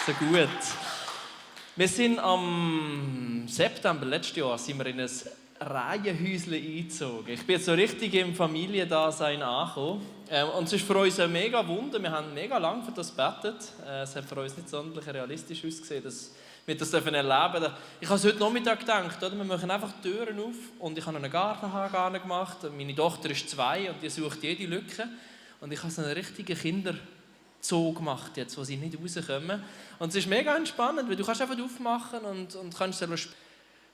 So gut. Wir sind am September letztes Jahr sind wir in ein Reihenhäuschen eingezogen. Ich bin jetzt so richtig im Familiendasein angekommen. Und es ist für uns ein mega Wunder. Wir haben mega lange für das gebetet. Es hat für uns nicht sonderlich realistisch ausgesehen, dass wir das erleben dürfen. Ich habe es heute Nachmittag gedacht, oder? Wir machen einfach die Türen auf und ich habe einen Gartenhag gemacht. Meine Tochter ist 2 und die sucht jede Lücke. Und ich habe so einen richtigen Kinderzoo gemacht, jetzt, wo sie nicht rauskommen. Und es ist mega entspannend, weil du kannst einfach aufmachen und kannst selber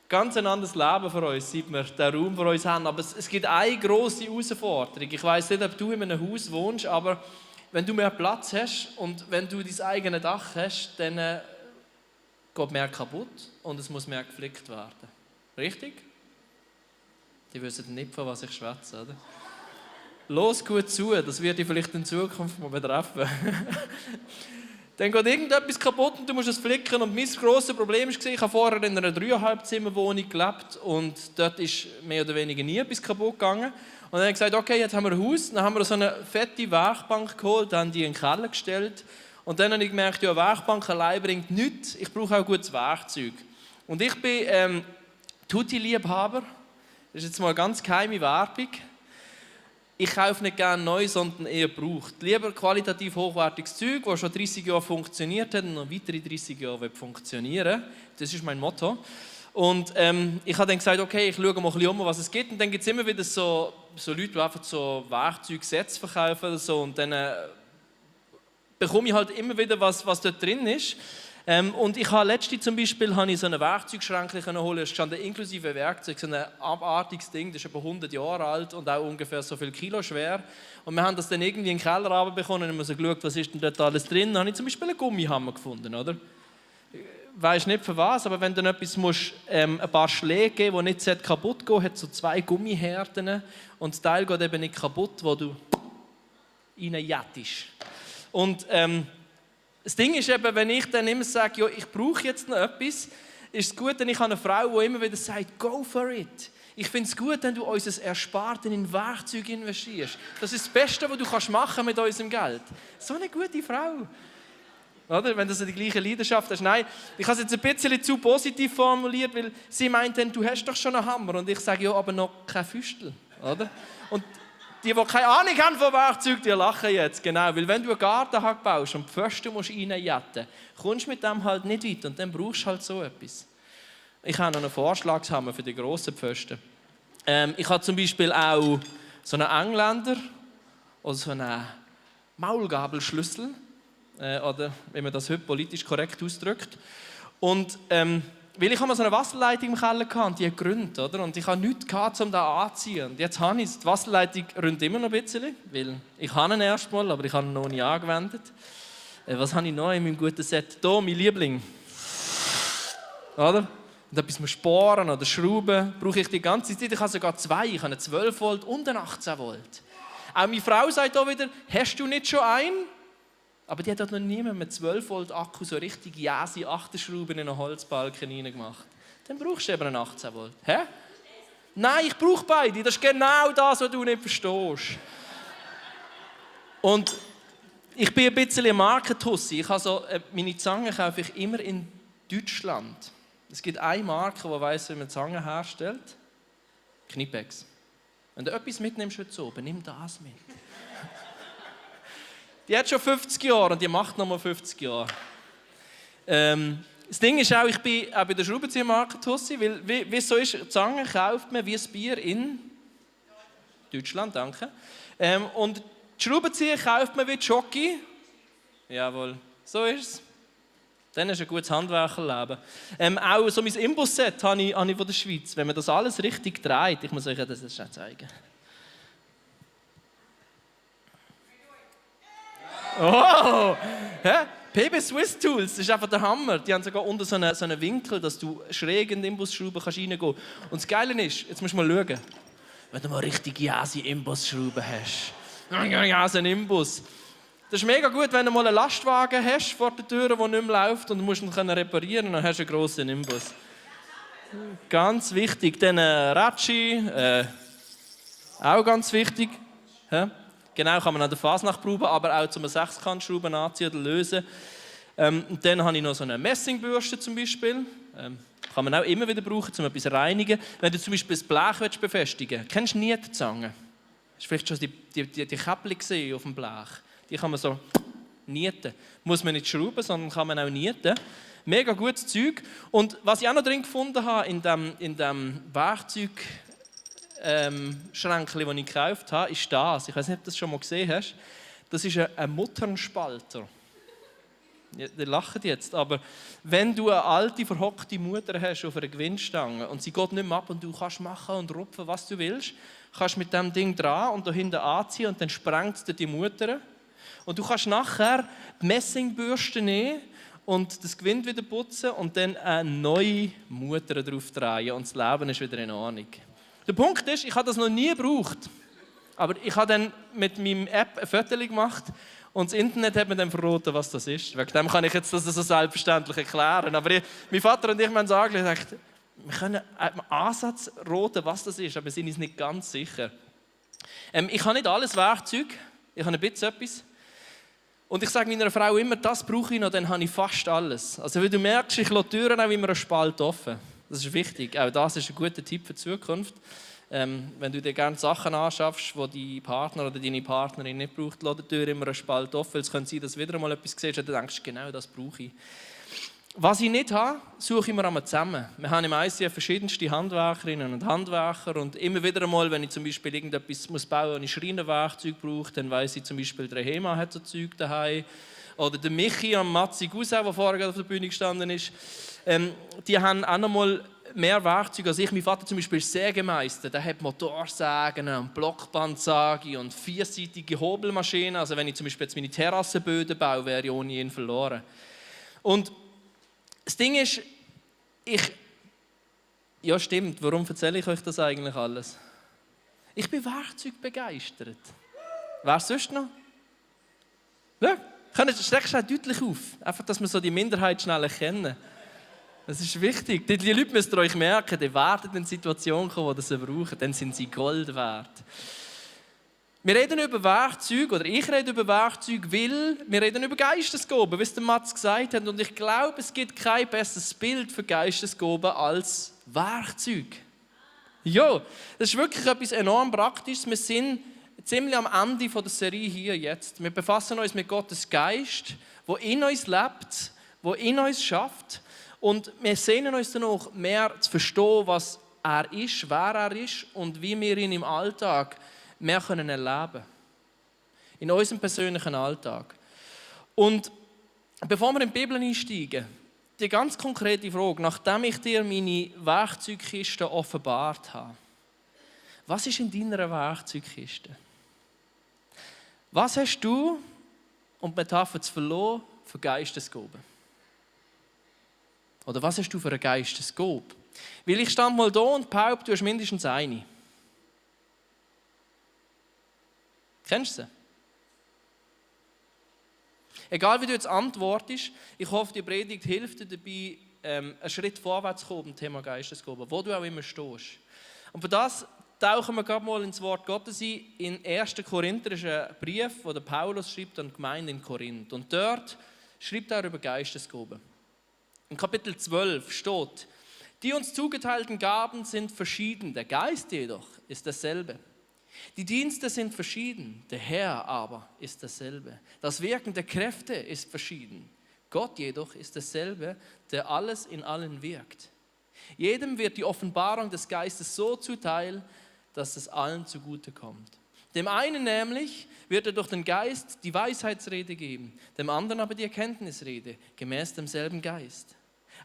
ganz ein anderes Leben für uns, seit wir den Raum für uns haben. Aber es gibt eine grosse Herausforderung. Ich weiss nicht, ob du in einem Haus wohnst, aber wenn du mehr Platz hast und wenn du dein eigenes Dach hast, dann geht mehr kaputt und es muss mehr gepflegt werden. Richtig? Die wissen nicht, von was ich schwätze, oder? Los gut zu, das wird dich vielleicht in Zukunft mal betreffen. Dann geht irgendetwas kaputt und du musst es flicken. Und mein grosses Problem war, ich habe vorher in einer 3,5-Zimmer-Wohnung gelebt und dort ist mehr oder weniger nie etwas kaputt gegangen. Und dann habe ich gesagt, okay, jetzt haben wir ein Haus, dann haben wir so eine fette Werkbank geholt, dann die in den Keller gestellt. Und dann habe ich gemerkt, ja, eine Werkbank allein bringt nichts, ich brauche auch gutes Werkzeug. Und ich bin Tutti-Liebhaber, das ist jetzt mal ganz geheime Werbung. Ich kaufe nicht gerne neu, sondern eher gebraucht. Lieber qualitativ hochwertiges Zeug, das schon 30 Jahre funktioniert hat und noch weitere 30 Jahre funktionieren will. Das ist mein Motto. Und ich habe dann gesagt, okay, ich schaue mal ein bisschen um, was es gibt. Und dann gibt es immer wieder so Leute, die einfach so Werkzeugsätze verkaufen oder so. Und dann bekomme ich halt immer wieder, was dort drin ist. Und ich habe letztens zum Beispiel so einen Werkzeugschrank holen, es stand inklusive Werkzeug, so ein abartiges Ding, das ist etwa 100 Jahre alt und auch ungefähr so viel Kilo schwer. Und wir haben das dann irgendwie in den Keller runterbekommen und haben so geschaut, was ist denn dort alles drin. Dann habe ich zum Beispiel einen Gummihammer gefunden, oder? Ich weiss nicht für was, aber wenn du etwas musst, ein paar Schläge geben, die nicht kaputt gehen, hat so 2 Gummihärten und das Teil geht eben nicht kaputt, wo du reinjettest. Und das Ding ist eben, wenn ich dann immer sage, ja, ich brauche jetzt noch etwas, ist es gut, wenn ich eine Frau, die immer wieder sagt, go for it. Ich finde es gut, wenn du unser Ersparten in Werkzeuge investierst. Das ist das Beste, was du machen mit unserem Geld. So eine gute Frau. Oder? Wenn du so die gleiche Leidenschaft hast. Nein, ich habe es jetzt ein bisschen zu positiv formuliert, weil sie meint dann, du hast doch schon einen Hammer. Und ich sage, ja, aber noch kein Füstel. Oder? Und die keine Ahnung haben von Werkzeug, die lachen jetzt. Genau, weil wenn du einen Gartenhag baust und die Pfosten musst reinjetten, kommst du mit dem halt nicht weit und dann brauchst du halt so etwas. Ich habe noch einen Vorschlagshammer für die grossen Pfosten. Ich habe zum Beispiel auch so einen Engländer oder so einen Maulgabelschlüssel, oder wie man das heute politisch korrekt ausdrückt. Und weil ich mal so eine Wasserleitung im Keller hatte und die hat gerünnt, oder? Und ich hatte nichts gehabt, um da anzuziehen. Und jetzt habe ich es. Die Wasserleitung rünnt immer noch ein bisschen, weil ich habe ihn erstmal, aber ich habe ihn noch nie angewendet. Was habe ich noch in meinem guten Set? Hier, mein Liebling. Oder? Und etwas muss sparen oder schrauben, brauche ich die ganze Zeit. Ich habe sogar 2. Ich habe einen 12 Volt und einen 18 Volt. Auch meine Frau sagt auch wieder, hast du nicht schon einen? Aber die hat dort noch nie mit einem 12 Volt Akku so richtig jäse Achterschrauben in einen Holzbalken reingemacht. Dann brauchst du eben einen 18 Volt. Hä? Nein, ich brauche beide. Das ist genau das, was du nicht verstehst. Und ich bin ein bisschen ein Markentussi. Meine Zangen kaufe ich immer in Deutschland. Es gibt eine Marke, die weiss, wie man Zangen herstellt. Knipex. Wenn du etwas mitnimmst heute oben, nimm das mit. Die hat schon 50 Jahre und die macht noch mal 50 Jahre. Das Ding ist auch, ich bin auch bei der Schraubenziehermarke Tussi, weil wie es so ist, Zangen kauft man wie ein Bier in Deutschland, danke. Und die Schraubenzieher kauft man wie Jockey. Jawohl, so ist es. Dann ist ein gutes Handwerkerleben. Auch so mein Imbusset habe ich von der Schweiz. Wenn man das alles richtig dreht, ich muss euch das schnell zeigen. Oh! Hä? PB Swiss Tools, das ist einfach der Hammer. Die haben sogar unter so einen Winkel, dass du schräg in den Imbusschrauben reingehen kannst. Und das Geile ist, jetzt musst du mal schauen, wenn du mal richtig jäse Imbusschrauben hast. Jäse Imbus. Das ist mega gut, wenn du mal einen Lastwagen hast vor der Tür, der nicht mehr läuft und du musst ihn reparieren, dann hast du einen grossen Imbus. Ganz wichtig. Dann Ratschi, auch ganz wichtig. Hä? Genau, kann man an der Fasnacht proben, aber auch zum Sechskantschrauben anziehen oder lösen. Und dann habe ich noch so eine Messingbürste zum Beispiel. Kann man auch immer wieder brauchen, um etwas zu reinigen. Wenn du zum Beispiel das Blech befestigen willst, kennst du Nietzange? Hast du vielleicht schon die Käppchen gesehen auf dem Blech? Die kann man so nieten. Muss man nicht schrauben, sondern kann man auch nieten. Mega gutes Zeug. Und was ich auch noch drin gefunden habe, in dem Werkzeugschränkchen, das ich gekauft habe, ist das. Ich weiß nicht, ob du das schon mal gesehen hast. Das ist ein Mutternspalter. Ja, die lachen jetzt, aber wenn du eine alte, verhockte Mutter hast auf einer Gewindstange und sie geht nicht mehr ab und du kannst machen und rupfen, was du willst, kannst du mit dem Ding dran und da hinten anziehen und dann sprengt es dir die Mutter. Und du kannst nachher die Messingbürste nehmen und das Gewinde wieder putzen und dann eine neue Mutter drauf drehen und das Leben ist wieder in Ordnung. Der Punkt ist, ich habe das noch nie gebraucht, aber ich habe dann mit meinem App ein Foto gemacht und das Internet hat mir dann verraten, was das ist. Wegen dem kann ich jetzt das so selbstverständlich erklären. Aber mein Vater und ich haben gesagt, wir können einen Ansatz raten, was das ist, aber wir sind uns nicht ganz sicher. Ich habe nicht alles Werkzeug, ich habe ein bisschen etwas. Und ich sage meiner Frau immer, das brauche ich noch, dann habe ich fast alles. Also wenn du merkst, ich lasse die Türen auch immer einen Spalt offen. Das ist wichtig. Auch das ist ein guter Tipp für die Zukunft. Wenn du dir gerne Sachen anschaffst, die dein Partner oder deine Partnerin nicht braucht, lass die Tür immer einen Spalt offen. Es könnte sein, dass du wieder einmal etwas siehst und du denkst, genau das brauche ich. Was ich nicht habe, suche ich mir einmal zusammen. Wir haben im ICF verschiedenste Handwerkerinnen und Handwerker und immer wieder einmal, wenn ich zum Beispiel irgendetwas bauen muss, und ich Schreinerwerkzeug brauche, dann weiss ich zum Beispiel, der Hema hat so Zeug daheim. Oder der Michi und Matzi Gusau, der vorher auf der Bühne gestanden ist, die haben auch noch mal mehr Werkzeuge als ich. Mein Vater zum Beispiel ist Sägemeister. Der hat Motorsägen und Blockbandsage und vierseitige Hobelmaschinen. Also wenn ich zum Beispiel jetzt meine Terrassenböden baue, wäre ich ohne ihn verloren. Und das Ding ist, ja stimmt, warum erzähle ich euch das eigentlich alles? Ich bin werkzeugbegeistert. Wer sonst noch? Ja, streckst du deutlich auf. Einfach, dass wir so die Minderheit schnell erkennen. Das ist wichtig. Die Leute müsst ihr euch merken, die werden in Situationen kommen, die sie brauchen. Dann sind sie Gold wert. Wir reden über Werkzeuge, oder ich rede über Werkzeuge, weil wir reden über Geistesgaben, wie es der Mats gesagt hat. Und ich glaube, es gibt kein besseres Bild für Geistesgaben als Werkzeug. Ja, das ist wirklich etwas enorm Praktisches. Wir sind ziemlich am Ende der Serie hier jetzt. Wir befassen uns mit Gottes Geist, der in uns lebt, der in uns schafft. Und wir sehnen uns danach, mehr zu verstehen, was er ist, wer er ist und wie wir ihn im Alltag mehr erleben können. In unserem persönlichen Alltag. Und bevor wir in die Bibel einsteigen, die ganz konkrete Frage, nachdem ich dir meine Werkzeugkiste offenbart habe, was ist in deiner Werkzeugkiste? Was hast du, und man darf es verloren, für Geistesgaben? Oder was hast du für eine Geistesgabe? Weil ich stand mal da und behaupte, du hast mindestens eine. Kennst du sie? Egal wie du jetzt antwortest, ich hoffe, die Predigt hilft dir dabei, einen Schritt vorwärts zu kommen beim Thema Geistesgaben, wo du auch immer stehst. Und für das tauchen wir gerade mal ins Wort Gottes ein. In 1. Korinther ist ein Brief, den Paulus schreibt an die Gemeinde in Korinth. Und dort schreibt er über Geistesgaben. In Kapitel 12 steht, die uns zugeteilten Gaben sind verschieden, der Geist jedoch ist dasselbe. Die Dienste sind verschieden, der Herr aber ist dasselbe. Das Wirken der Kräfte ist verschieden. Gott jedoch ist dasselbe, der alles in allen wirkt. Jedem wird die Offenbarung des Geistes so zuteil, dass es allen zugute kommt. Dem einen nämlich wird er durch den Geist die Weisheitsrede geben, dem anderen aber die Erkenntnisrede, gemäß demselben Geist.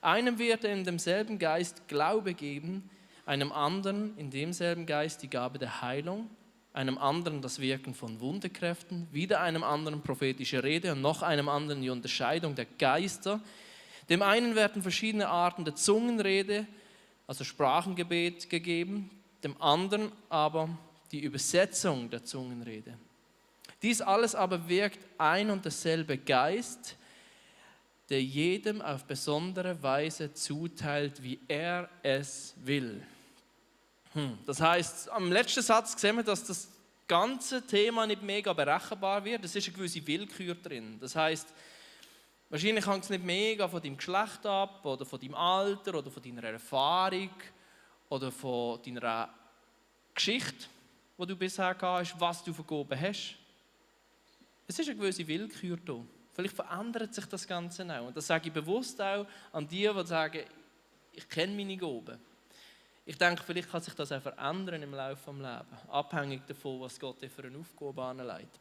Einem wird er in demselben Geist Glaube geben, einem anderen in demselben Geist die Gabe der Heilung, einem anderen das Wirken von Wunderkräften, wieder einem anderen prophetische Rede und noch einem anderen die Unterscheidung der Geister. Dem einen werden verschiedene Arten der Zungenrede, also Sprachengebet, gegeben, dem anderen aber die Übersetzung der Zungenrede. Dies alles aber wirkt ein und derselbe Geist, der jedem auf besondere Weise zuteilt, wie er es will. Das heißt, am letzten Satz sehen wir, dass das ganze Thema nicht mega berechenbar wird. Es ist eine gewisse Willkür drin. Das heißt, Wahrscheinlich hängt es nicht mega von deinem Geschlecht ab, oder von deinem Alter, oder von deiner Erfahrung, oder von deiner Geschichte, die du bisher gehabt hast, was du für Gaben hast. Es ist eine gewisse Willkür da. Vielleicht verändert sich das Ganze auch. Und das sage ich bewusst auch an die, die sagen, ich kenne meine Gaben. Ich denke, vielleicht kann sich das auch verändern im Laufe des Lebens, abhängig davon, was Gott dir für eine Aufgabe anlegt.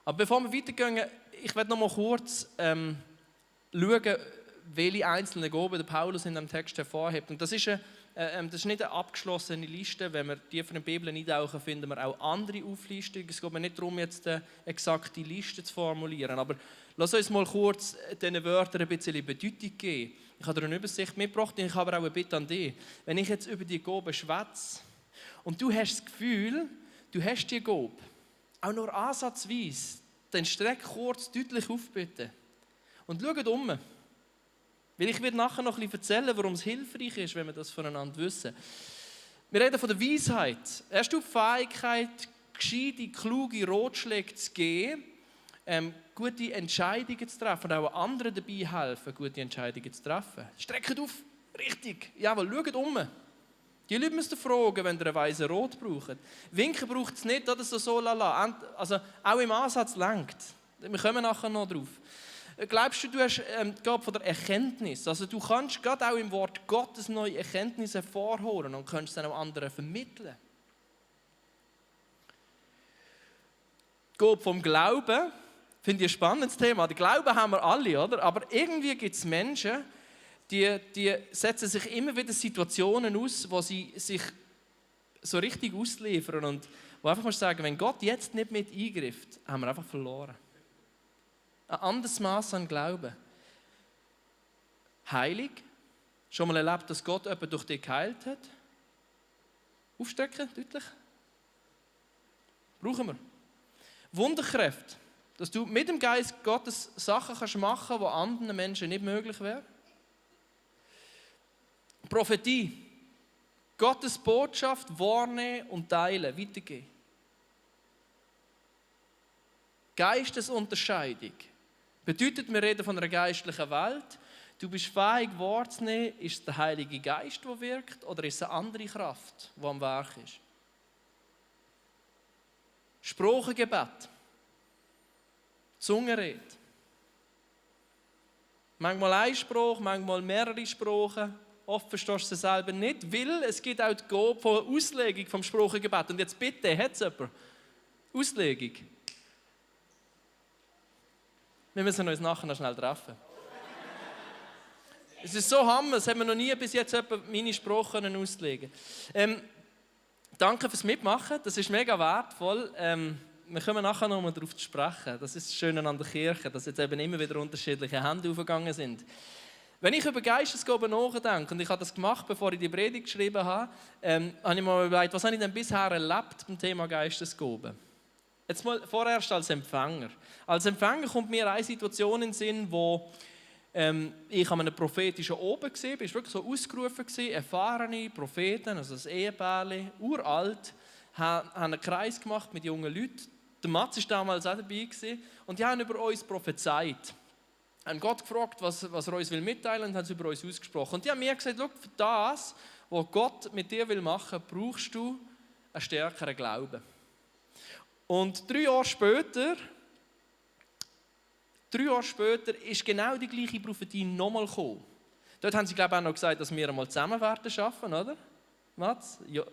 Aber bevor wir weitergehen, ich werde noch mal kurz schauen, welche einzelnen Gaben der Paulus in dem Text hervorhebt. Und das ist nicht eine abgeschlossene Liste. Wenn wir tiefer in die Bibel eintauchen, finden wir auch andere Auflistungen. Es geht mir nicht darum, jetzt eine exakte Liste zu formulieren. Aber lass uns mal kurz diesen Wörtern ein bisschen Bedeutung geben. Ich habe dir eine Übersicht mitgebracht und ich habe aber auch eine Bitte an dich. Wenn ich jetzt über die Gaben schwätze und du hast das Gefühl, du hast die Gabe, auch nur ansatzweise, dann streck kurz deutlich auf, bitte. Und schau um. Weil ich werde nachher noch ein bisschen erzählen, warum es hilfreich ist, wenn wir das voneinander wissen. Wir reden von der Weisheit. Hast du die Fähigkeit, gescheite, kluge Ratschläge zu geben, gute Entscheidungen zu treffen und auch anderen dabei helfen, gute Entscheidungen zu treffen? Streckt auf. Richtig. Jawohl, schaut um. Die Leute müssen fragen, wenn ihr einen weisen Rot braucht. Winken braucht es nicht, oder so lala. Also auch im Ansatz lenkt. Wir kommen nachher noch drauf. Glaubst du, du hast die Gabe von der Erkenntnis? Also du kannst gerade auch im Wort Gottes neue Erkenntnisse hervorholen und kannst es dann auch anderen vermitteln. Die Gabe vom Glauben, finde ich ein spannendes Thema. Den Glauben haben wir alle, oder? Aber irgendwie gibt es Menschen, die setzen sich immer wieder Situationen aus, wo sie sich so richtig ausliefern und wo einfach mal sagen, wenn Gott jetzt nicht mit eingreift, haben wir einfach verloren. Ein anderes Maß an Glauben. Heilig. Schon mal erlebt, dass Gott jemanden durch dich geheilt hat? Aufstrecken, deutlich. Brauchen wir. Wunderkräfte. Dass du mit dem Geist Gottes Sachen machen kannst, die anderen Menschen nicht möglich wären. Prophetie. Gottes Botschaft wahrnehmen und teilen, weitergeben. Geistesunterscheidung. Bedeutet, wir reden von einer geistlichen Welt. Du bist fähig wahrzunehmen, ist es der Heilige Geist, der wirkt, oder ist es eine andere Kraft, die am Werk ist? Sprachengebet. Zungenrede. Manchmal ein Spruch, manchmal mehrere Sprachen. Oft verstehst du es selber nicht, weil es gibt auch die Gabe von Auslegung vom Sprachengebet. Und jetzt bitte, hat es jemand? Auslegung. Wir müssen uns nachher noch schnell treffen. Es ist so hammer, das haben wir noch nie bis jetzt meine Sprache auslegen können. Danke fürs Mitmachen, das ist mega wertvoll. Wir kommen nachher noch mal darauf zu sprechen. Das ist das Schöne an der Kirche, dass jetzt eben immer wieder unterschiedliche Hände aufgegangen sind. Wenn ich über Geistesgaben nachdenke, und ich habe das gemacht, bevor ich die Predigt geschrieben habe, habe ich mir überlegt, was habe ich denn bisher erlebt beim Thema Geistesgaben? Jetzt mal vorerst als Empfänger. Als Empfänger kommt mir eine Situation in den Sinn, wo ich an einem prophetischen Oben war. Ich war wirklich so ausgerufen, erfahrene Propheten, also das Ehepärchen, uralt, haben einen Kreis gemacht mit jungen Leuten. Der Mats war damals auch dabei und die haben über uns prophezeit. Haben Gott gefragt, was er uns mitteilen will, und haben es über uns ausgesprochen. Und die haben mir gesagt, schau, für das, was Gott mit dir machen will, brauchst du einen stärkeren Glauben. Und 3 Jahre später ist genau die gleiche Prophetie nochmal gekommen. Dort haben sie, glaube ich, auch noch gesagt, dass wir einmal zusammen werden arbeiten, oder? Mats? Ja.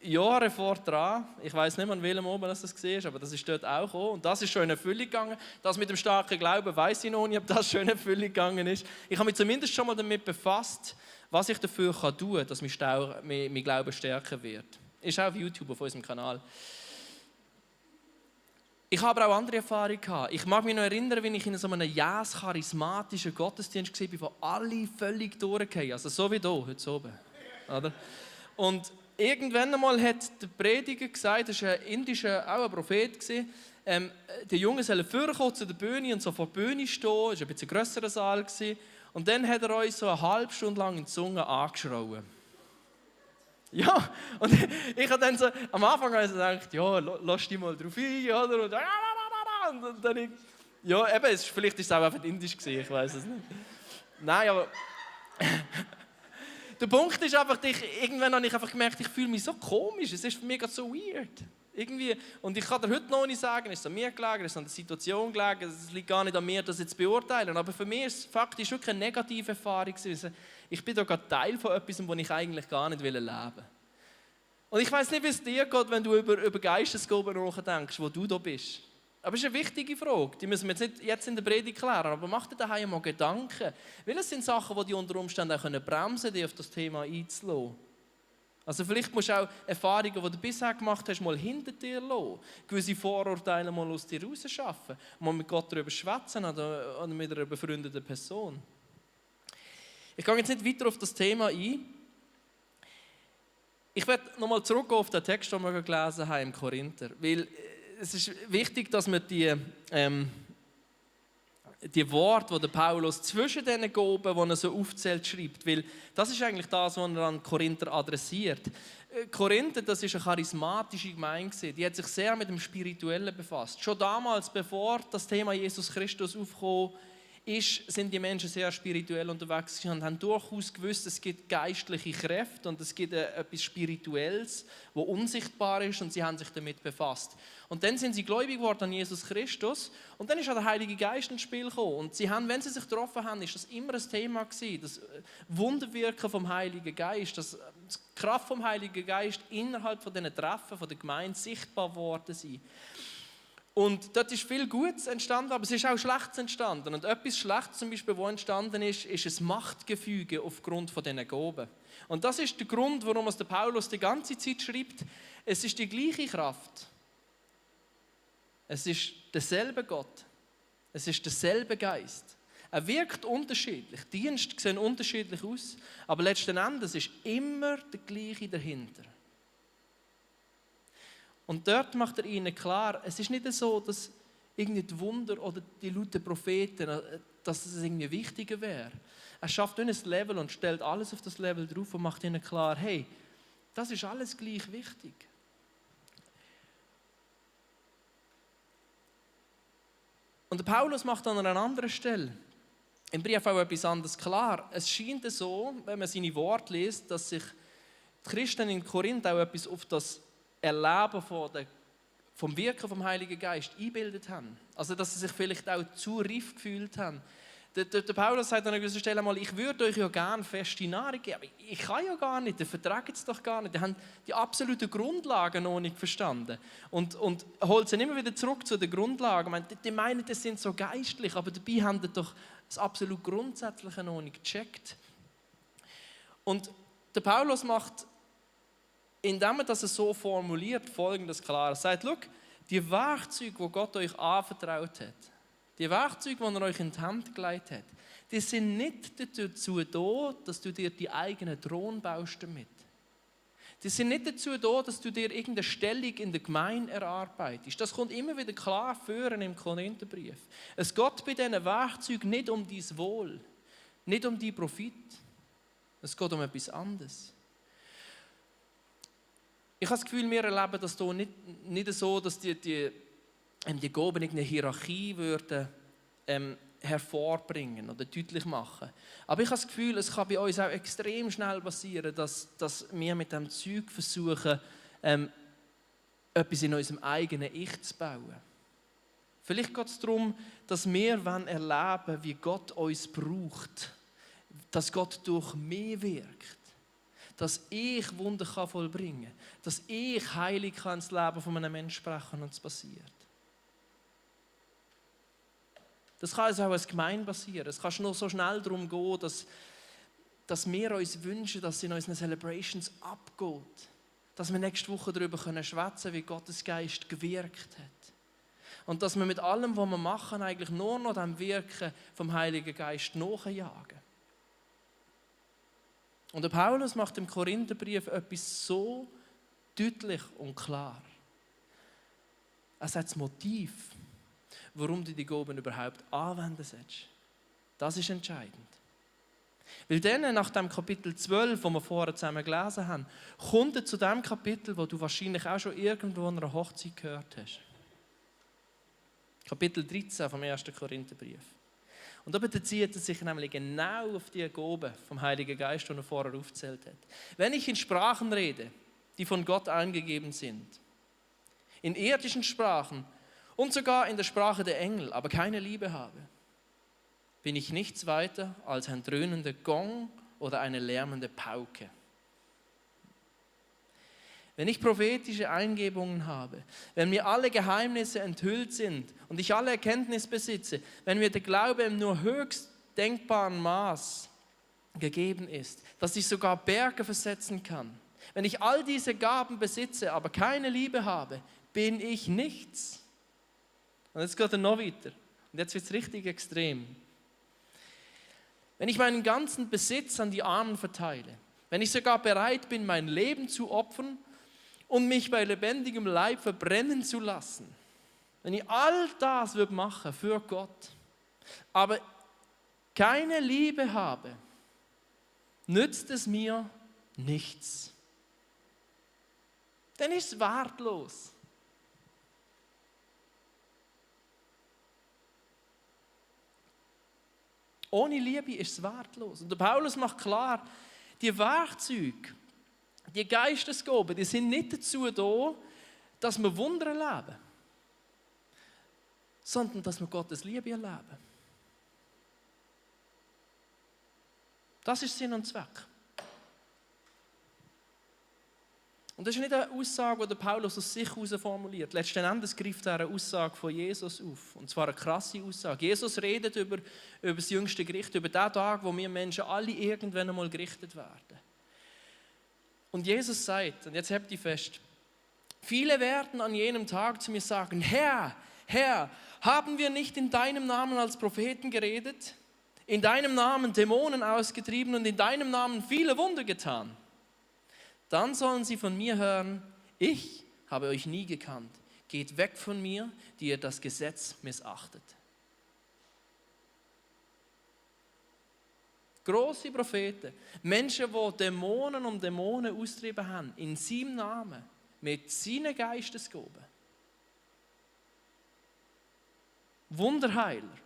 Jahre vor dran, ich weiss nicht, an welchem oben das war, aber das ist dort auch gekommen. Und das ist schon in Erfüllung gegangen. Das mit dem starken Glauben weiss ich noch nicht, ob das schon in Erfüllung gegangen ist. Ich habe mich zumindest schon mal damit befasst, was ich dafür tun kann, dass mein Glaube stärker wird. Ist auch auf YouTube auf unserem Kanal. Ich habe aber auch andere Erfahrungen gehabt. Ich mag mich noch erinnern, wenn ich in so einem charismatischen Gottesdienst war, wo alle völlig durchgehen. Also so wie hier, heute oben. Oder? Und irgendwann einmal hat der Prediger gesagt, das war ein indischer, auch ein Prophet, die Jungen sollen vorkommen zu der Bühne und so vor der Bühne stehen. Das war ein bisschen grösserer Saal. Und dann hat er uns so eine halbe Stunde lang in die Zunge angeschrien. Ja, und ich habe dann so, am Anfang gedacht, ja, lass dich mal drauf ein, oder? Und dann Ja, eben, vielleicht war es auch einfach indisch gewesen, ich weiß es nicht. Nein, aber... Der Punkt ist einfach, irgendwann habe ich einfach gemerkt, ich fühle mich so komisch, es ist für mich gerade so weird. Irgendwie, und ich kann dir heute noch nicht sagen, es ist an mir gelegen, es ist an der Situation gelegen, es liegt gar nicht an mir, das jetzt zu beurteilen. Aber für mich ist es faktisch wirklich eine negative Erfahrung gewesen. Ich bin da gerade Teil von etwas, wo ich eigentlich gar nicht leben will. Und ich weiss nicht, wie es dir geht, wenn du über Geistesgaben nachdenkst, wo du da bist. Aber es ist eine wichtige Frage, die müssen wir jetzt in der Predigt klären, aber mach dir daheim mal Gedanken. Weil es sind Sachen, die unter Umständen auch bremsen können, dich auf das Thema einzulassen. Also vielleicht musst du auch Erfahrungen, die du bisher gemacht hast, mal hinter dir lassen. Gewisse Vorurteile mal aus dir rausschaffen. Mal mit Gott darüber schwätzen oder mit einer befreundeten Person. Ich gehe jetzt nicht weiter auf das Thema ein. Ich werde nochmal zurückgehen auf den Text, den wir gelesen haben im Korinther. Weil es ist wichtig, dass wir die Worte, die Paulus zwischen diesen Gaben, die er so aufzählt, schreibt. Weil das ist eigentlich das, was er an Korinther adressiert. Korinther, das ist eine charismatische Gemeinde. Die hat sich sehr mit dem Spirituellen befasst. Schon damals, bevor das Thema Jesus Christus aufkam, sind die Menschen sehr spirituell unterwegs und haben durchaus gewusst, es gibt geistliche Kräfte und es gibt etwas Spirituelles, das unsichtbar ist, und sie haben sich damit befasst. Und dann sind sie gläubig geworden an Jesus Christus und dann ist auch der Heilige Geist ins Spiel gekommen. Und sie haben, wenn sie sich getroffen haben, ist das immer ein Thema gewesen, das Wunderwirken vom Heiligen Geist, das die Kraft vom Heiligen Geist innerhalb von diesen Treffen, von der Gemeinde sichtbar geworden sind. Und dort ist viel Gutes entstanden, aber es ist auch Schlechtes entstanden. Und etwas Schlechtes zum Beispiel, was entstanden ist ein Machtgefüge aufgrund von diesen Gaben. Und das ist der Grund, warum es der Paulus die ganze Zeit schreibt, es ist die gleiche Kraft. Es ist derselbe Gott. Es ist derselbe Geist. Er wirkt unterschiedlich. Dienste sehen unterschiedlich aus, aber letzten Endes ist immer der gleiche dahinter. Und dort macht er ihnen klar, es ist nicht so, dass irgendwie die Wunder oder die lauten Propheten, dass es irgendwie wichtiger wäre. Er schafft ein Level und stellt alles auf das Level drauf und macht ihnen klar, hey, das ist alles gleich wichtig. Und der Paulus macht an einer anderen Stelle im Brief auch etwas anderes klar. Es scheint so, wenn man seine Worte liest, dass sich die Christen in Korinth auch etwas auf das Erleben vom Wirken vom Heiligen Geist eingebildet haben. Also, dass sie sich vielleicht auch zu reif gefühlt haben. Der Paulus sagt an einer gewissen Stelle einmal, ich würde euch ja gerne feste Nahrung geben, aber ich kann ja gar nicht, ihr vertragt es doch gar nicht. Die haben die absoluten Grundlagen noch nicht verstanden. Und holt sie immer wieder zurück zu den Grundlagen. Die meinen, das sind so geistlich, aber dabei haben sie doch das absolut Grundsätzliche noch nicht gecheckt. Und der Paulus macht, indem er das so formuliert, Folgendes klar. Er sagt, schau, die Werkzeuge, die Gott euch anvertraut hat, die Werkzeuge, die er euch in die Hand gelegt hat, die sind nicht dazu da, dass du dir die eigenen Thron baust damit. Die sind nicht dazu da, dass du dir irgendeine Stellung in der Gemeinde erarbeitest. Das kommt immer wieder klar vor im Korintherbrief. Es geht bei diesen Werkzeugen nicht um dein Wohl, nicht um deinen Profit. Es geht um etwas anderes. Ich habe das Gefühl, wir erleben das hier nicht so, dass die Gaben eine Hierarchie würden, hervorbringen oder deutlich machen. Aber ich habe das Gefühl, es kann bei uns auch extrem schnell passieren, dass wir mit diesem Zeug versuchen, etwas in unserem eigenen Ich zu bauen. Vielleicht geht es darum, dass wir erleben wollen, wie Gott uns braucht, dass Gott durch mich wirkt. Dass ich Wunder vollbringen kann, dass ich heilig ins Leben von einem Menschen sprechen und es passiert. Das kann also auch als Gemeinde passieren. Es kann nur so schnell darum gehen, dass wir uns wünschen, dass es in unseren Celebrations abgeht. Dass wir nächste Woche darüber schwätzen können, wie Gottes Geist gewirkt hat. Und dass wir mit allem, was wir machen, eigentlich nur noch dem Wirken vom Heiligen Geist nachjagen. Und der Paulus macht im Korintherbrief etwas so deutlich und klar. Er sagt das Motiv, warum du die Gaben überhaupt anwenden sollst. Das ist entscheidend. Weil dann, nach dem Kapitel 12, das wir vorher zusammen gelesen haben, kommt er zu dem Kapitel, wo du wahrscheinlich auch schon irgendwo an einer Hochzeit gehört hast. Kapitel 13 vom 1. Korintherbrief. Und da bezieht es sich nämlich genau auf die Gabe vom Heiligen Geist, die er vorher aufgezählt hat. Wenn ich in Sprachen rede, die von Gott eingegeben sind, in irdischen Sprachen und sogar in der Sprache der Engel, aber keine Liebe habe, bin ich nichts weiter als ein dröhnender Gong oder eine lärmende Pauke. Wenn ich prophetische Eingebungen habe, wenn mir alle Geheimnisse enthüllt sind und ich alle Erkenntnis besitze, wenn mir der Glaube im nur höchst denkbaren Maß gegeben ist, dass ich sogar Berge versetzen kann, wenn ich all diese Gaben besitze, aber keine Liebe habe, bin ich nichts. Und jetzt geht er noch weiter. Und jetzt wird es richtig extrem. Wenn ich meinen ganzen Besitz an die Armen verteile, wenn ich sogar bereit bin, mein Leben zu opfern und mich bei lebendigem Leib verbrennen zu lassen, wenn ich all das machen für Gott, aber keine Liebe habe, nützt es mir nichts. Dann ist es wertlos. Ohne Liebe ist es wertlos. Und der Paulus macht klar, die Werkzeuge, die Geistesgaben, die sind nicht dazu da, dass wir Wunder erleben, sondern dass wir Gottes Liebe erleben. Das ist Sinn und Zweck. Und das ist nicht eine Aussage, die der Paulus aus sich heraus formuliert. Letzten Endes greift er eine Aussage von Jesus auf. Und zwar eine krasse Aussage. Jesus redet über das jüngste Gericht, über den Tag, wo wir Menschen alle irgendwann einmal gerichtet werden. Und Jesus sagt, und jetzt habt ihr fest, viele werden an jenem Tag zu mir sagen, Herr, Herr, haben wir nicht in deinem Namen als Propheten geredet, in deinem Namen Dämonen ausgetrieben und in deinem Namen viele Wunder getan? Dann sollen sie von mir hören, ich habe euch nie gekannt. Geht weg von mir, die ihr das Gesetz missachtet. Grosse Propheten, Menschen, die Dämonen um Dämonen austrieben haben, in seinem Namen, mit seinen Geistesgaben. Wunderheiler.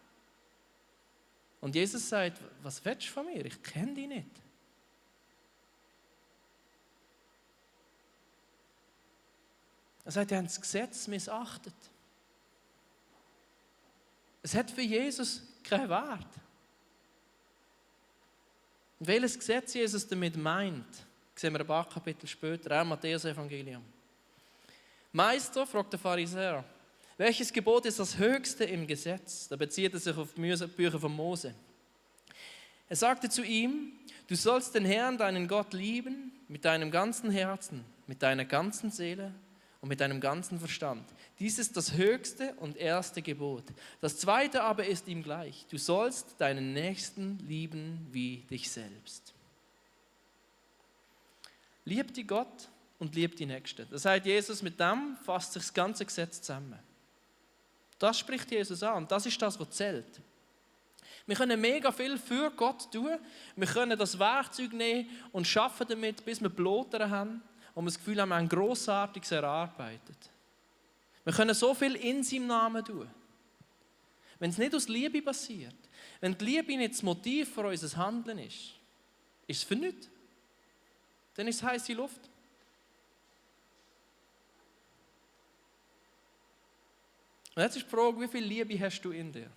Und Jesus sagt, was willst du von mir? Ich kenne dich nicht. Er sagt, die haben das Gesetz missachtet. Es hat für Jesus keinen Wert. Und welches Gesetz Jesus damit meint, sehen wir ein paar Kapitel später, auch im Matthäus-Evangelium. Meister, fragt der Pharisäer, welches Gebot ist das höchste im Gesetz? Da bezieht er sich auf die Bücher von Mose. Er sagte zu ihm, du sollst den Herrn, deinen Gott, lieben mit deinem ganzen Herzen, mit deiner ganzen Seele und mit deinem ganzen Verstand. Dies ist das höchste und erste Gebot. Das zweite aber ist ihm gleich. Du sollst deinen Nächsten lieben wie dich selbst. Lieb die Gott und lieb die Nächsten. Das heißt, Jesus, mit dem fasst sich das ganze Gesetz zusammen. Das spricht Jesus an und das ist das, was zählt. Wir können mega viel für Gott tun. Wir können das Werkzeug nehmen und arbeiten damit, bis wir Blotere haben und wir das Gefühl haben, wir haben Grossartiges erarbeitet. Wir können so viel in seinem Namen tun. Wenn es nicht aus Liebe passiert, wenn die Liebe nicht das Motiv für unser Handeln ist es für nichts. Dann ist es heisse Luft. Und jetzt ist die Frage, wie viel Liebe hast du in dir?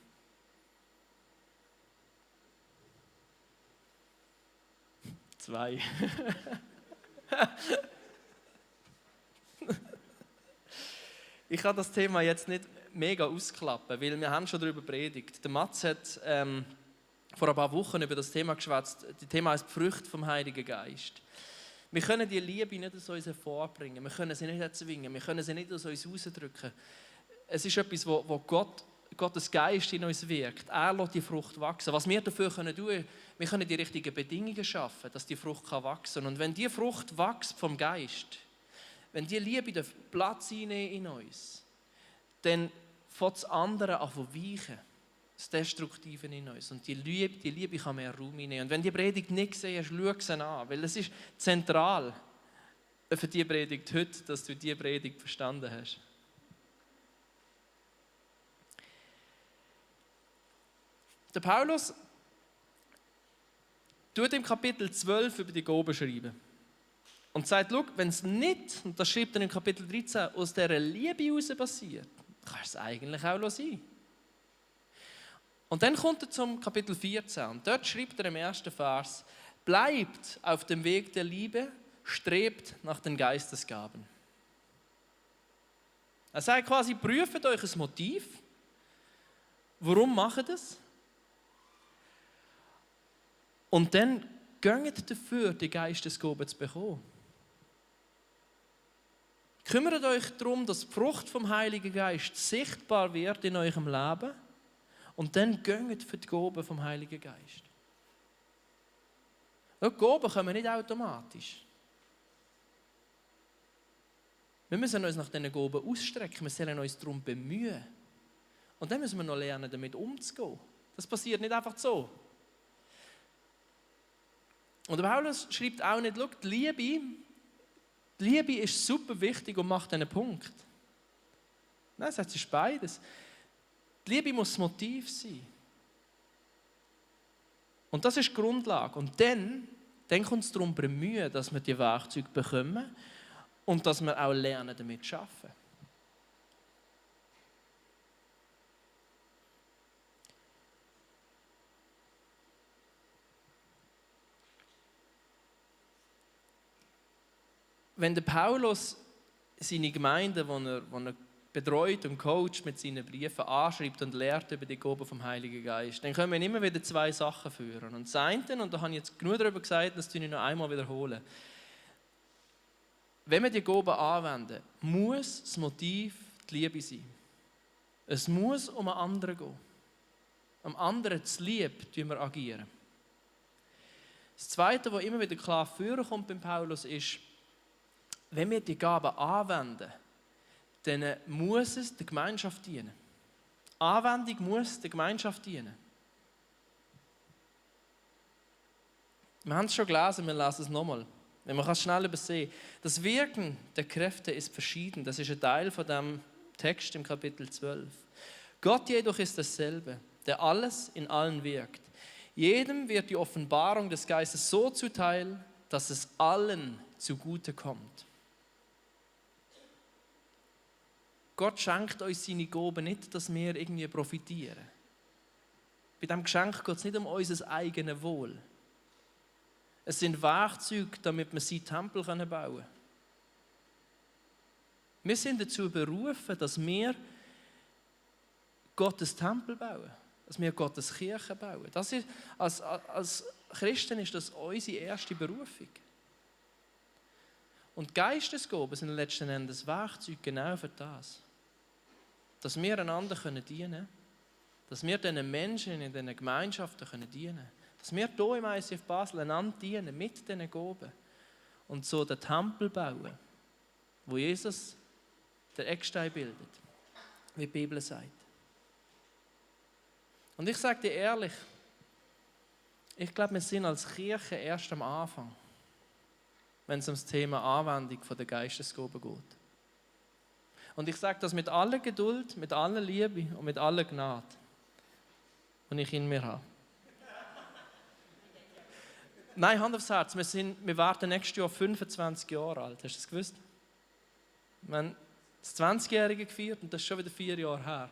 Zwei. Ich kann das Thema jetzt nicht mega ausklappen, weil wir haben schon darüber predigt. Der Mats hat vor ein paar Wochen über das Thema geschwätzt. Das Thema heißt Früchte vom Heiligen Geist. Wir können die Liebe nicht aus uns hervorbringen, wir können sie nicht erzwingen, wir können sie nicht aus uns rausdrücken. Es ist etwas, wo Gottes Geist in uns wirkt. Er lässt die Frucht wachsen. Was wir dafür tun können, wir können die richtigen Bedingungen schaffen, dass die Frucht wachsen kann. Und wenn die Frucht wächst vom Geist, wenn die Liebe den Platz einnehmen in uns, dann fängt das andere an zu weichen. Das Destruktive in uns. Und die Liebe kann mehr Raum einnehmen. Und wenn die Predigt nicht gesehen hast, schau sie an. Weil es ist zentral für die Predigt heute, dass du die Predigt verstanden hast. Der Paulus tut im Kapitel 12 über die Gaben schreiben. Und sagt, schau, wenn es nicht, und das schreibt er im Kapitel 13, aus dieser Liebe heraus passiert, kann es eigentlich auch sein. Und dann kommt er zum Kapitel 14 und dort schreibt er im ersten Vers, bleibt auf dem Weg der Liebe, strebt nach den Geistesgaben. Er sagt quasi, prüft euch ein Motiv. Warum macht ihr das? Und dann geht dafür, die Geistesgaben zu bekommen. Kümmert euch darum, dass die Frucht vom Heiligen Geist sichtbar wird in eurem Leben und dann geht für die Gaben vom Heiligen Geist. Die Gaben kommen nicht automatisch. Wir müssen uns nach diesen Gaben ausstrecken, wir sollen uns darum bemühen. Und dann müssen wir noch lernen, damit umzugehen. Das passiert nicht einfach so. Und der Paulus schreibt auch nicht, schau, die Liebe ist super wichtig und macht einen Punkt. Nein, es ist beides. Die Liebe muss das Motiv sein. Und das ist die Grundlage. Und dann kommt es darum bemühen, dass wir die Werkzeuge bekommen und dass wir auch lernen, damit zu arbeiten. Wenn der Paulus seine Gemeinde, die er betreut und coacht, mit seinen Briefen anschreibt und lehrt über die Gaben vom Heiligen Geist, dann können wir immer wieder zwei Sachen führen. Und das eine, und da habe ich jetzt genug darüber gesagt, das tue ich noch einmal wiederholen. Wenn wir die Gaben anwenden, muss das Motiv die Liebe sein. Es muss um einen anderen gehen. Am anderen zu lieb tun wir agieren. Das Zweite, was immer wieder klar vorkommt beim Paulus, ist, wenn wir die Gaben anwenden, dann muss es der Gemeinschaft dienen. Anwendung muss der Gemeinschaft dienen. Wir haben es schon gelesen, wir lesen es nochmal. Man kann es schnell übersehen. Das Wirken der Kräfte ist verschieden. Das ist ein Teil von dem Text im Kapitel 12. Gott jedoch ist dasselbe, der alles in allen wirkt. Jedem wird die Offenbarung des Geistes so zuteil, dass es allen zugute kommt. Gott schenkt uns seine Gaben nicht, dass wir irgendwie profitieren. Bei diesem Geschenk geht es nicht um unser eigenes Wohl. Es sind Werkzeuge, damit wir seinen Tempel bauen können. Wir sind dazu berufen, dass wir Gottes Tempel bauen, dass wir Gottes Kirche bauen. Das ist, als Christen ist das unsere erste Berufung. Und Geistesgaben sind letzten Endes Werkzeuge genau für das. Dass wir einander dienen können, dass wir diesen Menschen in diesen Gemeinschaften dienen können, dass wir hier im ICF Basel einander dienen mit diesen Gaben und so den Tempel bauen, wo Jesus den Eckstein bildet, wie die Bibel sagt. Und ich sage dir ehrlich, ich glaube, wir sind als Kirche erst am Anfang, wenn es um das Thema Anwendung der Geistesgaben geht. Und ich sage das mit aller Geduld, mit aller Liebe und mit aller Gnade, die ich in mir habe. Nein, Hand aufs Herz, wir werden nächstes Jahr 25 Jahre alt. Hast du das gewusst? Wir haben das 20-Jährige gefeiert und das ist schon wieder 4 Jahre her.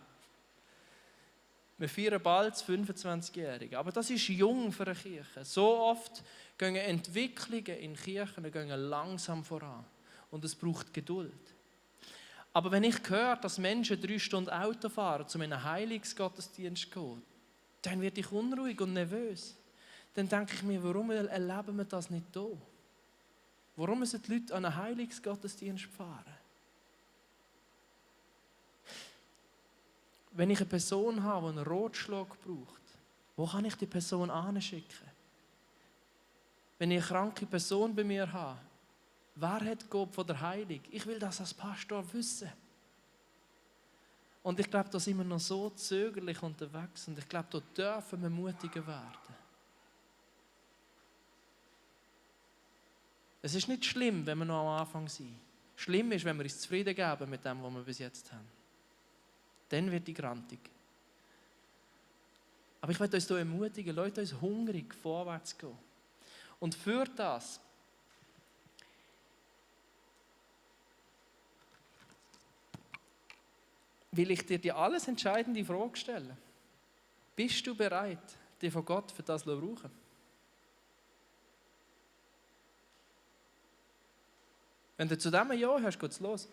Wir feiern bald das 25-Jährige. Aber das ist jung für eine Kirche. So oft gehen Entwicklungen in Kirchen langsam voran. Und es braucht Geduld. Aber wenn ich höre, dass Menschen 3 Stunden Auto fahren, zu einem Heilungsgottesdienst gehen, dann werde ich unruhig und nervös. Dann denke ich mir, warum erleben wir das nicht hier? Warum müssen die Leute an einen Heilungsgottesdienst fahren? Wenn ich eine Person habe, die einen Rotschlag braucht, wo kann ich die Person anschicken? Wenn ich eine kranke Person bei mir habe, wer hat Gott von der Heilung? Ich will das als Pastor wissen. Und ich glaube, da sind wir noch so zögerlich unterwegs und ich glaube, da dürfen wir mutiger werden. Es ist nicht schlimm, wenn wir noch am Anfang sind. Schlimm ist, wenn wir uns zufrieden geben mit dem, was wir bis jetzt haben. Dann wird die grantig. Aber ich möchte uns hier ermutigen, Leute, uns hungrig vorwärts zu gehen. Und für das will ich dir die alles entscheidende Frage stellen. Bist du bereit, dich von Gott für das zu brauchen? Wenn du zu dem ein Ja hast, geht es los.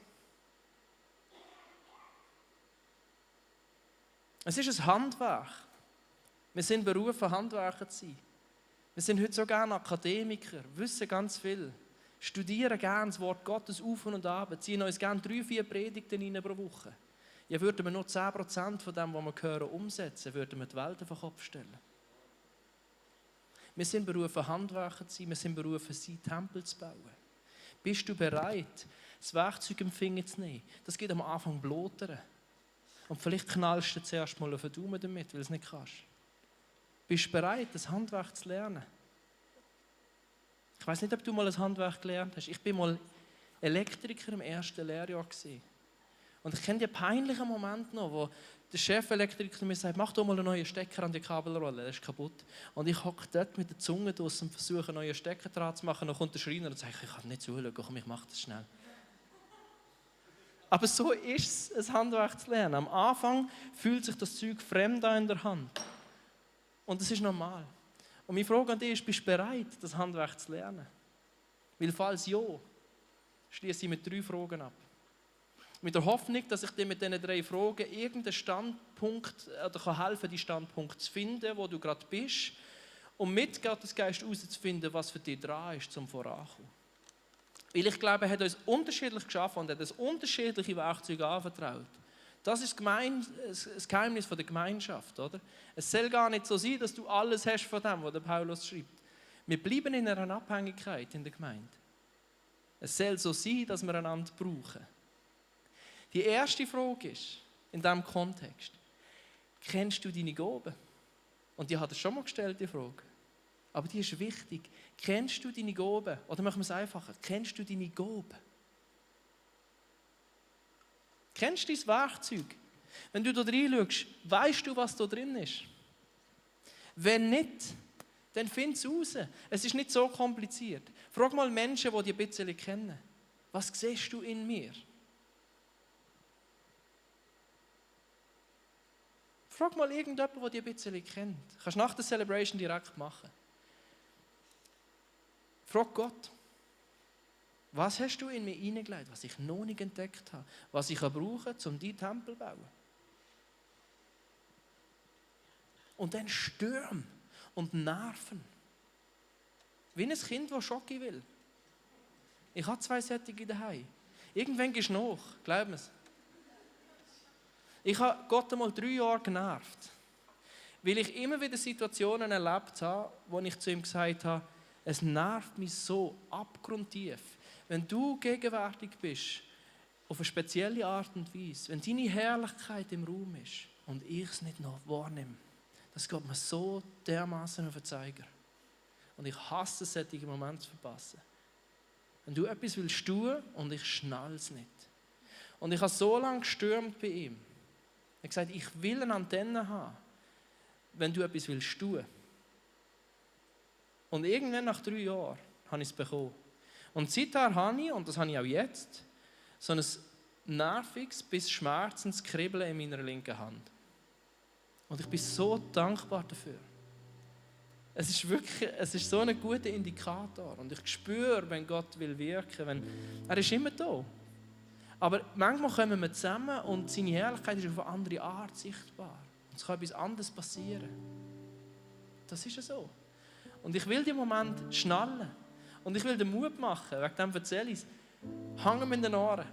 Es ist ein Handwerk. Wir sind berufen, Handwerker zu sein. Wir sind heute so gerne Akademiker, wissen ganz viel, studieren gerne das Wort Gottes auf und ab, ziehen uns gerne 3-4 Predigten rein pro Woche. Ja, würden wir nur 10% von dem, was wir hören, umsetzen, würden wir die Welt auf den Kopf stellen. Wir sind berufen, Handwerker zu sein, wir sind berufen, sein Tempel zu bauen. Bist du bereit, das Werkzeug im Finger zu nehmen? Das geht am Anfang blotern. Und vielleicht knallst du zuerst mal auf den Daumen damit, weil du es nicht kannst. Bist du bereit, das Handwerk zu lernen? Ich weiß nicht, ob du mal ein Handwerk gelernt hast. Ich bin mal Elektriker im ersten Lehrjahr gewesen. Und ich kenne die peinlichen Momente noch, wo der Chefelektriker mir sagt, mach doch mal einen neuen Stecker an die Kabelrolle, der ist kaputt. Und ich hocke dort mit der Zunge draus und versuche, einen neuen Stecker dran zu machen. Dann kommt der Schreiner und sagt, ich kann nicht zuschauen, komm, ich mache das schnell. Aber so ist es, ein Handwerk zu lernen. Am Anfang fühlt sich das Zeug fremd an in der Hand. Und das ist normal. Und meine Frage an dich ist, bist du bereit, das Handwerk zu lernen? Weil falls ja, schließe ich mit 3 Fragen ab. Mit der Hoffnung, dass ich dir mit diesen 3 Fragen irgendeinen Standpunkt oder helfen kann, die Standpunkt zu finden, wo du gerade bist, und mit Gottes Geist herauszufinden, was für dich dran ist, zum Vorankommen. Weil ich glaube, er hat uns unterschiedlich geschaffen und hat uns unterschiedliche Werkzeuge anvertraut. Das ist das Geheimnis der Gemeinschaft, oder? Es soll gar nicht so sein, dass du alles hast von dem, was der Paulus schreibt. Wir bleiben in einer Abhängigkeit in der Gemeinde. Es soll so sein, dass wir einander brauchen. Die erste Frage ist, in diesem Kontext, kennst du deine Gaben? Und die hat er schon mal gestellt, die Frage. Aber die ist wichtig. Kennst du deine Gaben? Oder machen wir es einfacher. Kennst du deine Gaben? Kennst du dein Werkzeug? Wenn du da reinschaust, weißt du, was da drin ist? Wenn nicht, dann find es raus. Es ist nicht so kompliziert. Frag mal Menschen, die dich ein bisschen kennen. Was siehst du in mir? Frag mal irgendjemanden, der dich ein bisschen kennt. Du kannst nach der Celebration direkt machen. Frag Gott, was hast du in mir hineingelegt, was ich noch nicht entdeckt habe, was ich brauche, um deinen Tempel zu bauen? Und dann Stürme und Nerven. Wie ein Kind, das Schoki will. Ich habe 2 solche daheim. Irgendwann gehst du nach, glaub mir's. Ich habe Gott einmal 3 Jahre genervt, weil ich immer wieder Situationen erlebt habe, wo ich zu ihm gesagt habe, es nervt mich so abgrundtief, wenn du gegenwärtig bist, auf eine spezielle Art und Weise, wenn deine Herrlichkeit im Raum ist und ich es nicht noch wahrnehme, das geht mir so dermaßen auf den Zeiger. Und ich hasse es, solche Momente zu verpassen. Wenn du etwas willst tun und ich schnall es nicht. Und ich habe so lange gestürmt bei ihm. Er hat gesagt, ich will eine Antenne haben, wenn du etwas willst tun. Und irgendwann nach 3 Jahren habe ich es bekommen. Und seither habe ich, und das habe ich auch jetzt, so ein nerviges bis schmerzendes Kribbeln in meiner linken Hand. Und ich bin so dankbar dafür. Es ist so ein guter Indikator. Und ich spüre, wenn Gott will wirken, er ist immer da. Aber manchmal kommen wir zusammen und seine Herrlichkeit ist auf eine andere Art sichtbar. Und es kann etwas anderes passieren. Das ist ja so. Und ich will den Moment schnallen. Und ich will den Mut machen, wegen dem erzähle ich es. Hang mir in den Ohren.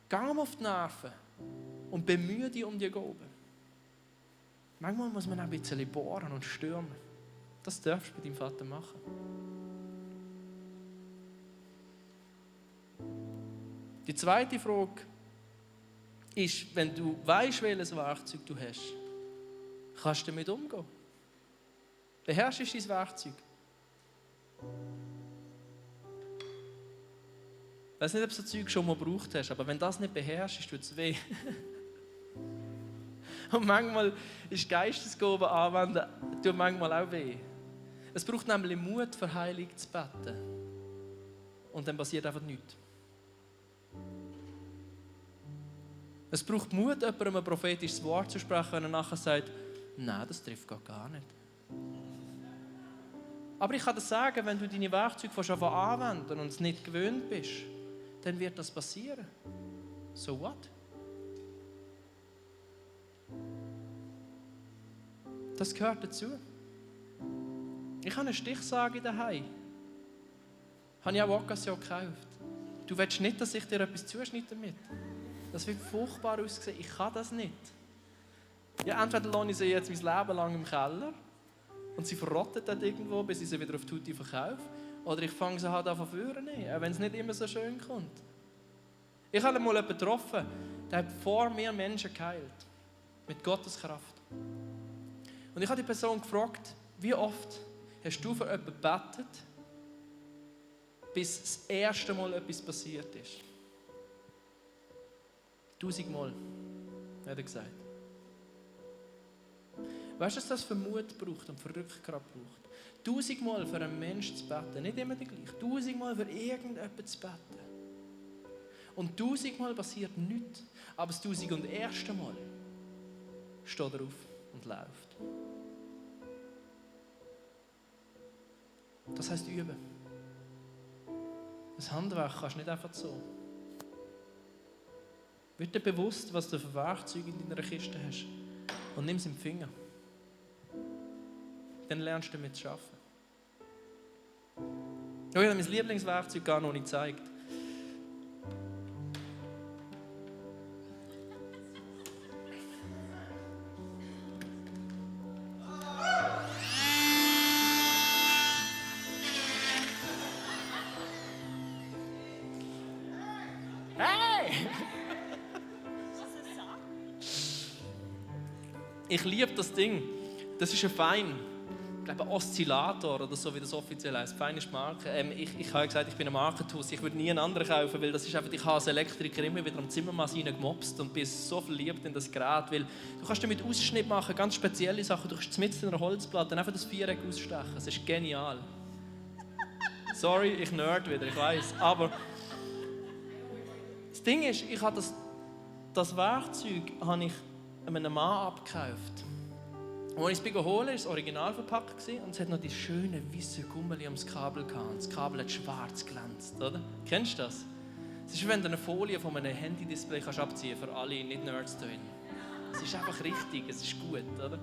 Geh ihm auf die Nerven. Und bemühe dich um die Gaben. Manchmal muss man auch ein bisschen bohren und stürmen. Das darfst du mit deinem Vater machen. Die zweite Frage ist, wenn du weißt, welches Werkzeug du hast, kannst du damit umgehen. Beherrschst du dein Werkzeug? Ich weiß nicht, ob du so Zeug schon mal gebraucht hast, aber wenn du das nicht beherrschst, tut es weh. Und manchmal ist Geistesgabe anwenden, tut manchmal auch weh. Es braucht nämlich Mut, für Heilung zu beten. Und dann passiert einfach nichts. Es braucht Mut, jemandem ein prophetisches Wort zu sprechen, wenn er nachher sagt, nein, das trifft gar nicht. Aber ich kann dir sagen, wenn du deine Werkzeuge anwenden und es nicht gewöhnt bist, dann wird das passieren. So what? Das gehört dazu. Ich habe eine Stichsage daheim. Habe ich auch Occasion gekauft. Du willst nicht, dass ich dir etwas zuschneide damit. Das wird furchtbar aussehen. Ich kann das nicht. Ja, entweder lasse ich sie jetzt mein Leben lang im Keller und sie verrottet dort irgendwo, bis ich sie wieder auf Tutti verkaufe. Oder ich fange sie halt an von vorne an, auch wenn es nicht immer so schön kommt. Ich habe mal jemanden getroffen, der hat vor mir Menschen geheilt. Mit Gottes Kraft. Und ich habe die Person gefragt, wie oft hast du für jemanden gebetet, bis das erste Mal etwas passiert ist? 1000 Mal, hat er gesagt. Weißt du, was das für Mut braucht und für Rückgrat braucht? 1000 Mal für einen Menschen zu beten, nicht immer gleich. 1000 Mal für irgendjemanden zu beten. Und 1000 Mal passiert nichts. Aber das 1001. Mal steht er auf und läuft. Das heisst üben. Das Handwerk kannst du nicht einfach so. Wird dir bewusst, was du für Werkzeuge in deiner Kiste hast. Und nimm es im Finger. Dann lernst du damit zu arbeiten. Ich habe mein Lieblingswerkzeug gar noch nicht gezeigt. Ich liebe das Ding. Das ist ein Fein. Ich glaube, ein Oszillator oder so, wie das offiziell heißt. Fein ist die Marke. Ich habe ja gesagt, ich bin ein Markenhaus. Ich würde nie einen anderen kaufen, weil das ist einfach, ich habe als Elektriker immer wieder am Zimmermann gemobst und bin so verliebt in das Gerät, weil du kannst damit Ausschnitt machen, ganz spezielle Sachen. Du kannst mitten in einer Holzplatte einfach das Viereck ausstechen. Das ist genial. Sorry, ich nerd wieder, ich weiß. Aber das Ding ist, ich habe das Werkzeug habe ich einem Mann abgekauft. Und als ich es holen, war es original verpackt und es hat noch die schönen weißen Gummeli ums Kabel gehabt. Das Kabel hat schwarz glänzt, oder? Kennst du das? Es ist, wenn du eine Folie von einem Handy-Display abziehen kannst, für alle Nicht-Nerds da drin. Es ist einfach richtig, es ist gut, oder?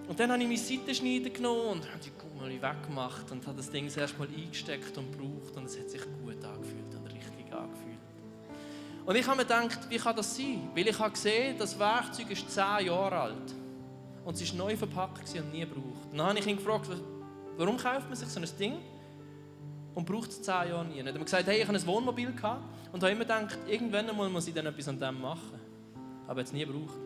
Und dann habe ich meine Seitenschneider genommen und habe die Gummeli weggemacht und habe das Ding erst mal eingesteckt und gebraucht und es hat sich gut angefühlt und richtig angefühlt. Und ich habe mir gedacht, wie kann das sein? Weil ich habe gesehen, das Werkzeug ist 10 Jahre alt. Und es war neu verpackt und nie gebraucht. Und dann habe ich ihn gefragt, warum kauft man sich so ein Ding und braucht es 10 Jahre nie? Und er hat mir gesagt, hey, ich hatte ein Wohnmobil und habe immer gedacht, irgendwann einmal muss ich dann etwas an dem machen. Aber jetzt nie gebraucht.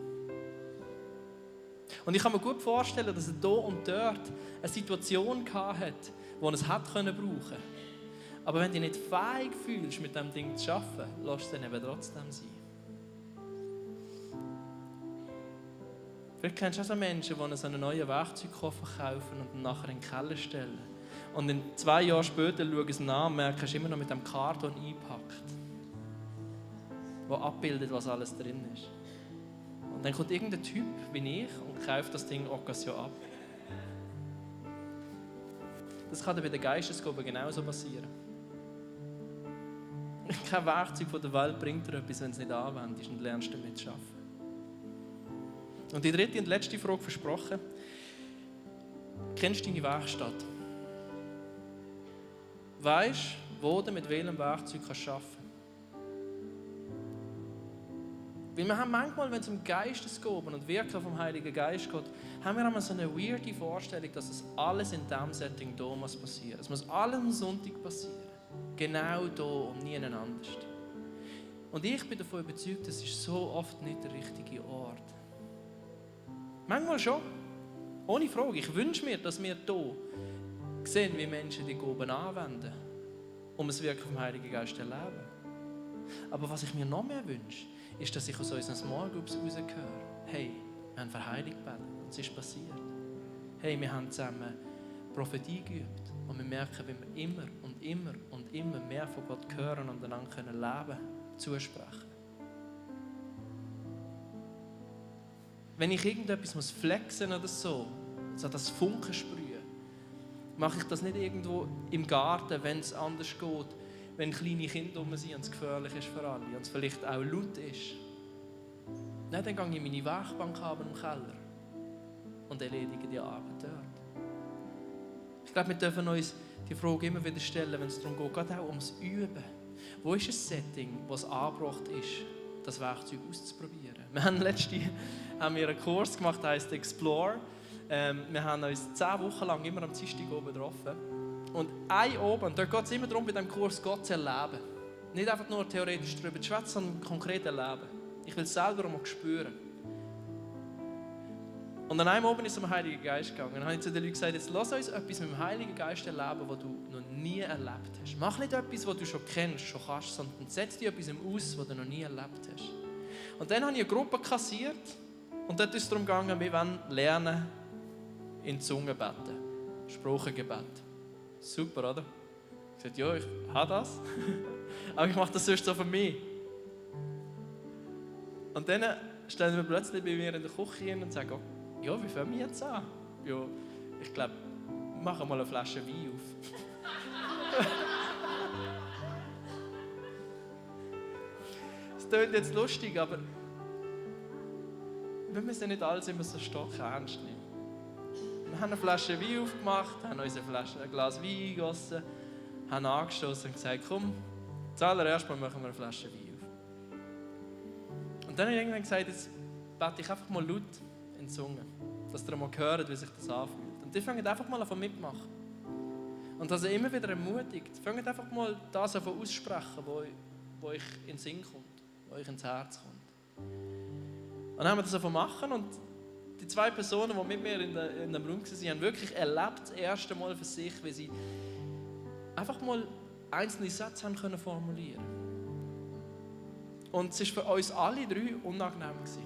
Und ich kann mir gut vorstellen, dass er hier und dort eine Situation hatte, wo er es hätte brauchen können. Aber wenn du dich nicht fähig fühlst, mit diesem Ding zu arbeiten, lass es dann eben trotzdem sein. Vielleicht kennst du auch so Menschen, die so einen neuen Werkzeugkoffer kaufen und ihn nachher in den Keller stellen. Und dann 2 Jahre später schauen sie nach und merken, es ist immer noch mit dem Karton eingepackt, der abbildet, was alles drin ist. Und dann kommt irgendein Typ wie ich und kauft das Ding Occasion ab. Das kann dir bei der Geistesgabe genauso passieren. Kein Werkzeug von der Welt bringt dir etwas, wenn du es nicht anwendest und lernst damit zu arbeiten. Und die dritte und letzte Frage versprochen. Kennst du deine Werkstatt? Weisst du, wo du mit welchem Werkzeug arbeiten kannst? Weil wir haben manchmal, wenn es um Geistesgaben und Wirken vom Heiligen Geist geht, haben wir einmal so eine weirde Vorstellung, dass es alles in diesem Setting hier muss passieren. Es muss alles am Sonntag passieren. Genau hier und nie anders. Und ich bin davon überzeugt, das ist so oft nicht der richtige Ort. Manchmal schon. Ohne Frage. Ich wünsche mir, dass wir hier sehen, wie Menschen die Gaben anwenden, um das Wirken vom Heiligen Geist zu erleben. Aber was ich mir noch mehr wünsche, ist, dass ich aus unseren Small Groups rausgehöre. Hey, Wir haben für Heilung gebetet und es ist passiert. Hey, wir haben zusammen Prophetie geübt und wir merken, wie wir immer und immer und immer mehr von Gott hören und einander können leben, zusprechen. Wenn ich irgendetwas flexen oder so das Funken sprühen, mache ich das nicht irgendwo im Garten, wenn es anders geht, wenn kleine Kinder rum sind und es gefährlich ist für alle und es vielleicht auch laut ist. Nein, dann gehe ich meine Werkbank haben im Keller und erledige die Arbeit dort. Ich glaube, wir dürfen uns die Frage immer wieder stellen, wenn es darum geht, gerade auch ums Üben. Wo ist ein Setting, wo es angebracht ist, das Werkzeug auszuprobieren? Wir haben letztens einen Kurs gemacht, der heisst Explore. Wir haben uns 10 Wochen lang immer am Dienstag oben getroffen. Und ein oben, dort geht es immer darum, bei diesem Kurs Gott zu erleben. Nicht einfach nur theoretisch darüber zu schwätzen, sondern konkret erleben. Ich will es selber auch mal spüren. Und an einem oben ist es um den Heiligen Geist gegangen. Und dann habe ich zu den Leuten gesagt, jetzt lass uns etwas mit dem Heiligen Geist erleben, was du noch nie erlebt hast. Mach nicht etwas, was du schon kennst, schon kannst, sondern setz dir etwas aus, was du noch nie erlebt hast. Und dann habe ich eine Gruppe kassiert und dort ist es darum gegangen, wir wollen lernen in Zungen beten. Sprachengebet. Super, oder? Ich sagte, ja, ich habe das. Aber ich mache das sonst so für mich. Und dann stellen wir plötzlich bei mir in der Küche hin und sagen, ja, wie fangen wir jetzt an? Ja, ich glaube, wir machen mal eine Flasche Wein auf. Es klingt jetzt lustig, aber wir müssen nicht alles immer so stock ernst nehmen. Wir haben eine Flasche Wein aufgemacht, haben uns ein Glas Wein eingegossen, haben angestoßen und gesagt, komm, zuallererst mal machen wir eine Flasche Wein auf. Und dann habe ich irgendwann gesagt, jetzt bete ich einfach mal laut in die Zunge, dass ihr mal hört, wie sich das anfühlt. Und die fangen einfach mal an mitmachen. Und dass ihr immer wieder ermutigt, fangt einfach mal das an aussprechen, wo euch in den Sinn kommt, wo euch ins Herz kommt. Und dann haben wir das einfach machen und die 2 Personen, die mit mir in dem Raum waren, haben wirklich erlebt, das erste Mal für sich, wie sie einfach mal einzelne Sätze haben können formulieren. Und es war für uns alle 3 unangenehm gewesen.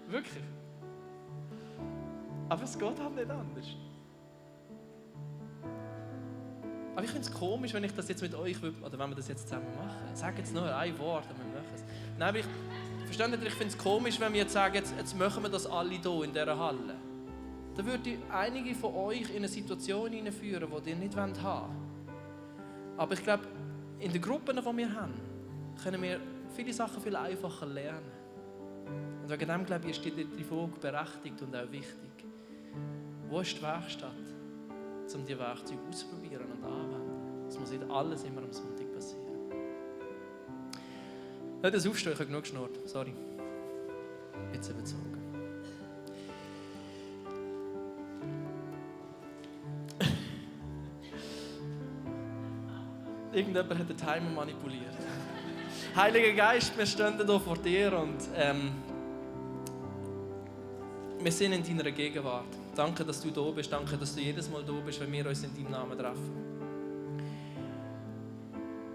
Wirklich. Aber es geht halt nicht anders. Aber ich finde es komisch, wenn ich das jetzt mit euch, oder wenn wir das jetzt zusammen machen. Sag jetzt nur ein Wort und wir machen es. Nein, aber versteht ihr, ich finde es komisch, wenn wir jetzt sagen, jetzt machen wir das alle hier in dieser Halle. Da würde einige von euch in eine Situation hineinführen, die ihr nicht haben wollt. Aber ich glaube, in den Gruppen, die wir haben, können wir viele Sachen viel einfacher lernen. Und wegen dem, glaube ich, ist die Frage berechtigt und auch wichtig. Wo ist die Werkstatt, um die Werkzeuge auszuprobieren und anzuwenden? Es muss nicht alles immer am Sonntag passieren. Nicht das Aufstehen, ich habe genug geschnurrt. Sorry. Jetzt überzogen. Irgendjemand hat den Timer manipuliert. Heiliger Geist, wir stehen hier vor dir und wir sind in deiner Gegenwart. Danke, dass du da bist. Danke, dass du jedes Mal da bist, wenn wir uns in deinem Namen treffen.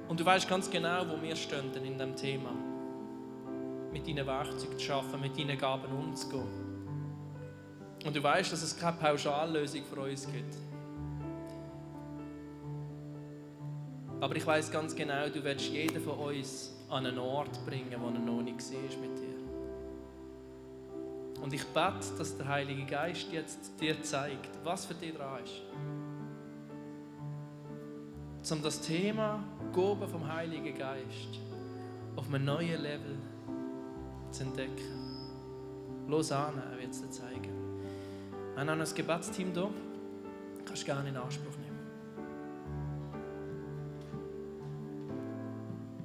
Und du weißt ganz genau, wo wir stehen in diesem Thema. Mit deinen Werkzeugen zu arbeiten, mit deinen Gaben umzugehen. Und du weißt, dass es keine Pauschallösung für uns gibt. Aber ich weiss ganz genau, du willst jeden von uns an einen Ort bringen, wo er noch nicht war mit dir. Und ich bete, dass der Heilige Geist jetzt dir zeigt, was für dich dran ist. Um das Thema Gaben vom Heiligen Geist auf einem neuen Level zu entdecken. Los an, er wird es dir zeigen. Wir haben ein Gebetsteam hier. Kannst du gerne in Anspruch nehmen.